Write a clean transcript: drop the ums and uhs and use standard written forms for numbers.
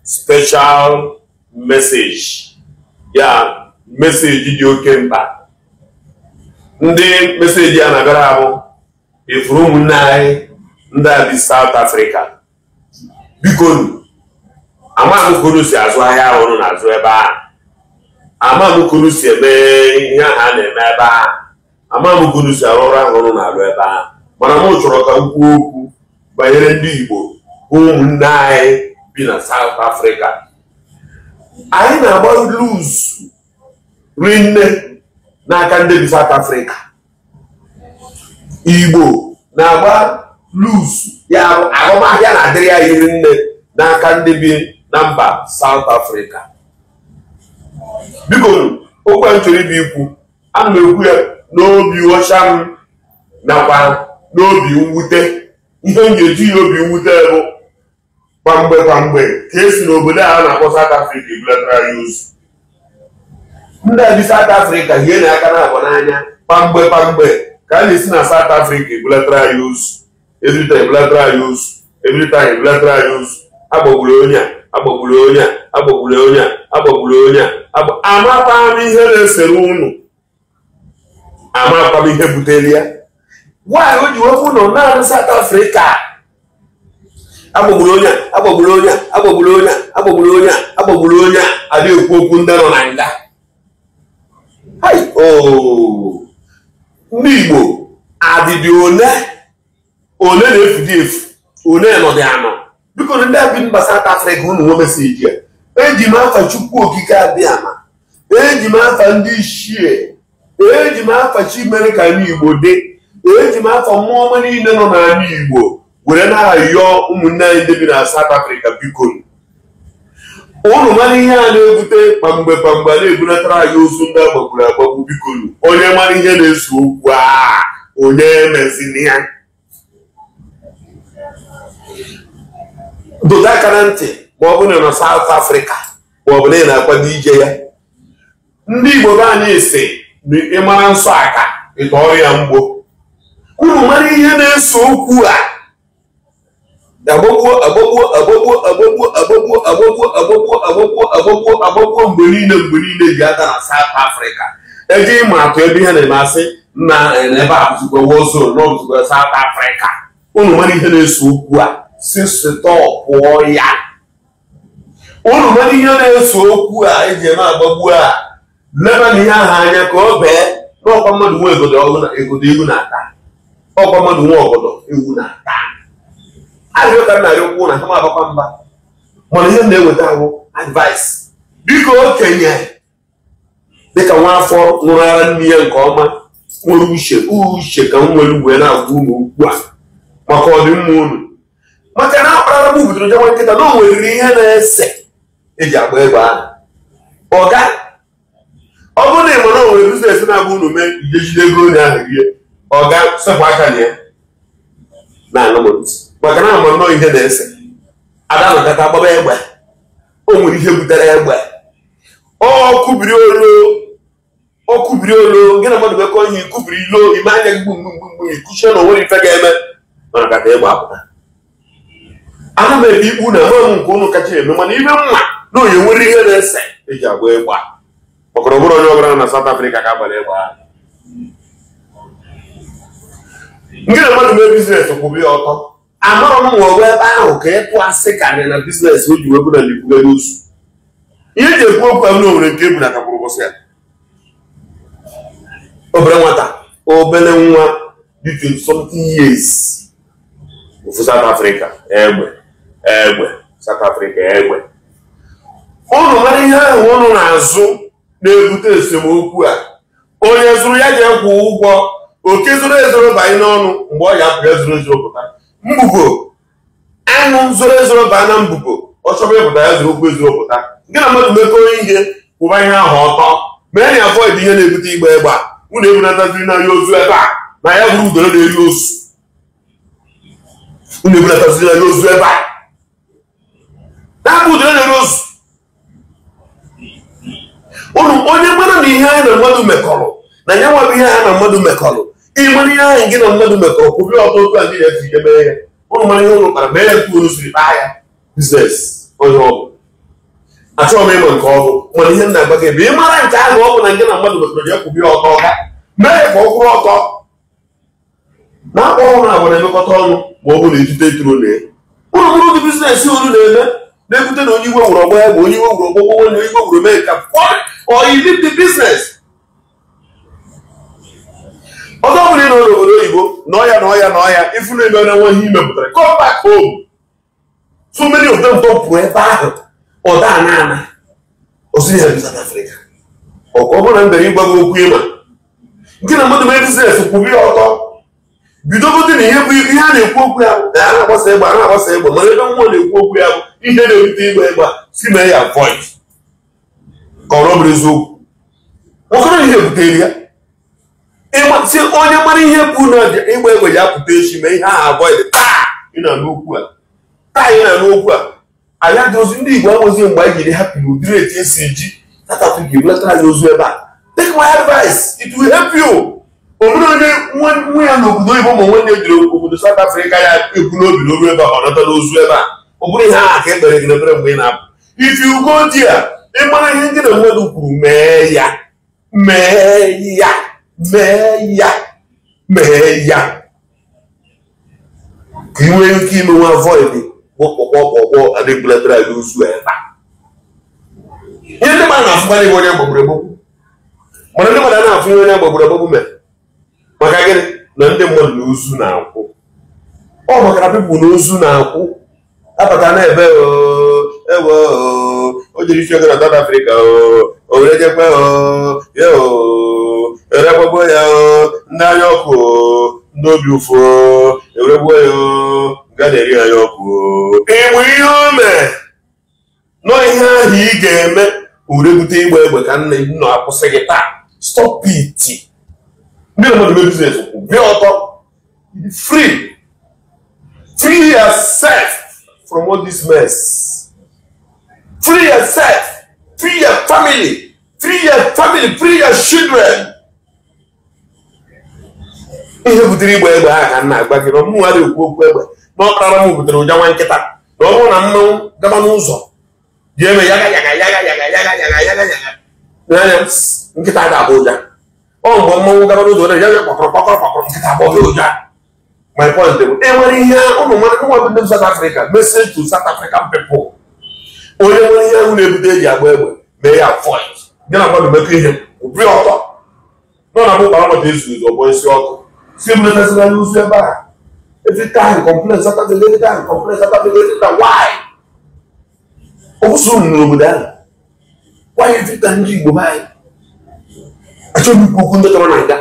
Special message ya, message dị oke mkpa. Ndị message ya na-abịara abụ ifuru ụmụnne anyị ndị a bi South Africa. Biko, ama m ka unu si azụ ahịa ahụ unu na-azụ ebe ahụ, ama m ka unu si eme ihe ahụ a na-eme ebe ahụ, ama m ka unu si arụ ọrụ ahụ unu na-arụ ebe ahụ, mana m chọrọ ka m kwuo okwu banyere ndị Igbo bụ ụmụnne anyị bi na South Africa. Anyị na-agba lose rinne n'aka ndị bi South Africa. Igbo na-agba lose ya, ahụmahịa na-adịrị ya iri nne n'aka ndị bi na mba South Africa. Biko, okwu a m chọrọ ibe ikwu, ana m ekwu ya n'obi ọcha m nakwa n'obi mwute. Ihe m ga-eji ya obi mwute bụ kwamgbe kwamgbe ka esi n'obodo a na-akpọ South Africa ebulatara ya ozu. Ndị a bi South Africa hie na aka na-abụ n'anya, kwamgbe kwamgbe ka a na-esi na South Africa ebulatara ya ozu. Every time ebulatara ya ozu, every time ebulatara ya ozu. Agbagburu onye a, agbagburu onye a, agbagburu onye a, agbagburu onye a. Amakwa m ihe na-esere unu, amakwa m ihe butere ya. Nwaanyị o ji wepụ nọ naanị South Africa, agbagburu onye a, agbagburu onye a, agbagburu onye a, agbagburu onye a, agbagburu onye a, adịghị ekwu okwu ndị nọ na nga. Ndị Igbo adịdị one one na-efu dị efu, one nọdị anọ. Biko, ndị a bi mba South Africa, unu nwe message a. Eji m afa Chukwu Okike Abịama, eji m afa ndị ichie, eji m afa chi mere ka ndị Igbo dị, eji m afa mmụọ ọma niile nọ n'ala Igbo were na-ayọ ụmụnne anyị ndị bi na South Africa, biko, unu mara ihe a na-ebute kwamgbe kwamgbe a na-ebulatara anyị ozu ndị agbagburu agbagbu. Biko, onye mara ihe na-eso okwu a, onye emezina ya. Dodo aka na ntị, ma ọ bụ na South Africa, ma ọ bụ na ị na-akwado ije ya. Ndị Igbo be anyị si na ịmara nsọ aka ịtọọrọ ya mgbo. Unu mara ihe na-eso okwu a, agbagbuo agbagbuo agbagbuo agbagbuo agbagbuo agbagbuo agbagbuo agbagbuo agbagbuo agbagbuo mgbe niile mgbe niile ji aka na South Africa. Eje ịma atụ ebe ihe na-eme asị na ebe a bụzikwa war zone na ọbụzikwa South Africa. Unu mara ihe na-eso okwu a, si stọpụọ ya. Unu mara ihe na-eso okwu a eji eme agbagbuo a, leba na ihe ahụ anya ka ọ bee n'ọkwa mmadụ nwe egodo ewu na-ata, ọkwa mmadụ nwe ọgọdọ ewu na-ata. Arịrịọ ka m na-arịọ okwu na ha ma abakwa mba, mana ihe m na-eweta ahụ advice. Biko, okenye dịka nwa afọ ṅụrụ ara nne ya nke ọma, nwere uche uche ka m nwere wee na-agwa unu okwu a maka ọdịmma unu, maka na akparara m bidoro jewa nkịta na o nwere ihe na-ese eji agba egbe ahụ. Ọga, ọ bụrụ na ị mara o nwere business na-agba unu mee ije jide ego onye ahụ rie, ọga sepụ aka na ya na-anụ m ntị, maka na ama nnọọ ihe na-ese ada nọkọta agbaba egbe. O nwere ihe butere egbe. Ọ kubiri olu, ọ kubiri olu gị na mmadụ mekọ ihe, ikubiri ilo ime anya gị gbum gbum gbum, ikuchie na onwere ife ga-eme mana kata egbe apụta. Ana m ebe ikpu na ama m nke unu kacha eme, mana ime mma na onye nwere ihe na-ese eji agba egbe a, maka na ọ bụrụ onye ọbụla na South Africa ka agbara egbe ahụ. Nke na mmadụ mee business kwụbụ ya ọtọ, amara m ma ọ bụ ebe ahụ ka ịtụ asị karịa na business o ji wee bụ na likwuga n'ozu. Ihe eji ekwu okwu ahụ na onwere nke ebu na akagburu ụbọchị ya. Obere nwata, obere nwa dị 20 something years, ofu South Africa egbe egbe South Africa egbe. Unu mara ihe ahụ unu na-azụ na-ebute esemokwu a, onye zụrụ ya ji kwụ ụgwọ. Oke zoro ezoro banye n'ọnụ mgbe ọ ya apụ ya zoro ezoro pụta. Mbugo aṅụ zoro ezoro baa na mbugo, ọ chọba ịpụta ya zoro okwu ezoro pụta. Gị na mmadụ mekọọ ihe, kwụba ihe ahụ ọtọ, mee na avoid ihe na-ebute igba egbe a. Unu ebunataziri n'anya ozu ebe a na ya bụrụ udoro na-eri ozu. Unu ebunataziri n'anya ozu ebe a na-abụ udoro na-eri ozu. Unu onye mara na ihe anyị na mmadụ mekọrọ na ya nwabụ ihe anyị na mmadụ mekọrọ, ịmara ihe ahụ gị na mmadụ mekọrọ, kwụbie ọtọ otu a ndị na-esi ije mee ya. Unu mara ihe unu kpara, mee ya nke unu siri kpaa ya. Business onye ọ bụ Achọghị m ịma nke ọrụ, mana ihe m na-agba gị bụ ị mara nke ahụ ọ bụ na nke na mmadụ mekọrọ ya kwubi ọtọ ga mee ka ọ kwụrụ ọtọ. Na akpọ ọrụ na agwa na-emekọta ọnụ ma ọ bụ na etute eturo na ya. Ụlọ bụrụ ụdị business olu na-eme na-ebute na onye igwe wụrụ ọgbọ ya bụ onye igwe wụrụ ọgbọ onye igwe wụrụ mee ka or you leave the business. Ọzọ bụrụ ị nọ n'obodo oyibo nọọ ya nọọ ya nọọ ya ifu na eme na nwa ihe imepụtara, come back home. So many of them dọpụrụ ebe ahụ ọ daa na ana ozi ya bi South Africa. Ọ bụrụ na m bịara ịgwa gị okwu ịma nke na mmadụ mee business kwubi ya ọtọ, bidogodi na ihe bụ ihe a na-ekwu okwu ya bụ a na-agbasa egbe a na-agbasa egbe, mana ebe mmụọ na-ekwu okwu ya bụ ihe na-ebute igbe egbe a si mee ya avoid ka ọ bụrụ eziokwu. Nwoke ihe butere ya si onye mara ihe bụ na igbe egbe ya pụta echi mee ihe ahụ avoid. Taa ị na-anụ okwu a, taa ị na-anụ okwu a, anyị adị ozi ndị Igbo enwezi mgbe anyị jiri hapụ n'ụdịrị etu esi eji South Africa ebulatara anyị ozu ebe a. Take my advice, it will help you. Ọ bụrụ onye nwa ya n'obodo oyibo ma nwanne ejiri obodo South Africa ya ebu n'obi n'oru ebe a ọ nata n'ozu ebe a, ọ bụrụ ihe ahụ ka e kpere gị n'ebere mgbe ị na-apụ. If you go there, ị mara ihe ndị na mmadụ kwuru mee ya mee ya mee ya mee ya ka ị nwee ike ime nwa avoid kpọkpọkpọkpọ a na-ebulatara anyị ozu ebe a. Ihe ndị mmadụ na-afụkarị bụ onye gbagburu egbogbu, mana ndị mmadụ na-afụ ihe onye gbagburu egbogbu mere maka gịnị na ndị mmadụ na ozu na-akwụ. Ọ maka na pipụl na ozu na-akwụ abata na ebe ewe o jiri isi oge na South Africa o were jekwe ya erekwagbuo ya ndị anya ọkụ ndị obi ụfụ eweregbuo ya ga na-eri anya ọkụ. Ịmụ ihe o mee nọ ihe ahụ ị ga-eme were bute igbe egbe ka nna nọ akwụsị gị taa. Stop it. Ndị mmadụ mee business kwụ ọtọ, free free yourself from all this mess. Free yourself, free your family, free your family, free your children. Ihe butere igbe egbe ahụ ka nna agba gị na ọmụnwa na-ekwu okwu egbe na ọkpara m butere ụja nwa nkịta na ọ bụrụ na mmanwụ gaba n'ụzọ ji eme yaga yaga yaga yaga yaga yaga yaga yaga n'anya nkịta ga-agba ụja. Ọ mgbe mmanwụ gaba n'ụzọ na yaga kpọkọrọ kpọkọrọ kpọkọrọ nkịta agba ụja. My point bụ e nwere ihe ụmụ nwa bụ ndị South Africa, message to South African people, onye nwere ihe ahụ na-ebute eji agba egbe mee ya avoid. Gị na mmadụ mekọ ihe ụbị ọtọ nọ na mụ kpara mmadụ ezu ezu ọgbọ isi ọkụ si ebuletasịla anya ozu ebe a. Every time complain South Africa, every time complain South Africa, every time why? Ọ kwụsị unu n'obodo ahụ why every time ndị Igbo be anyị achọghị ikwu okwu ndị tọrọ na nga.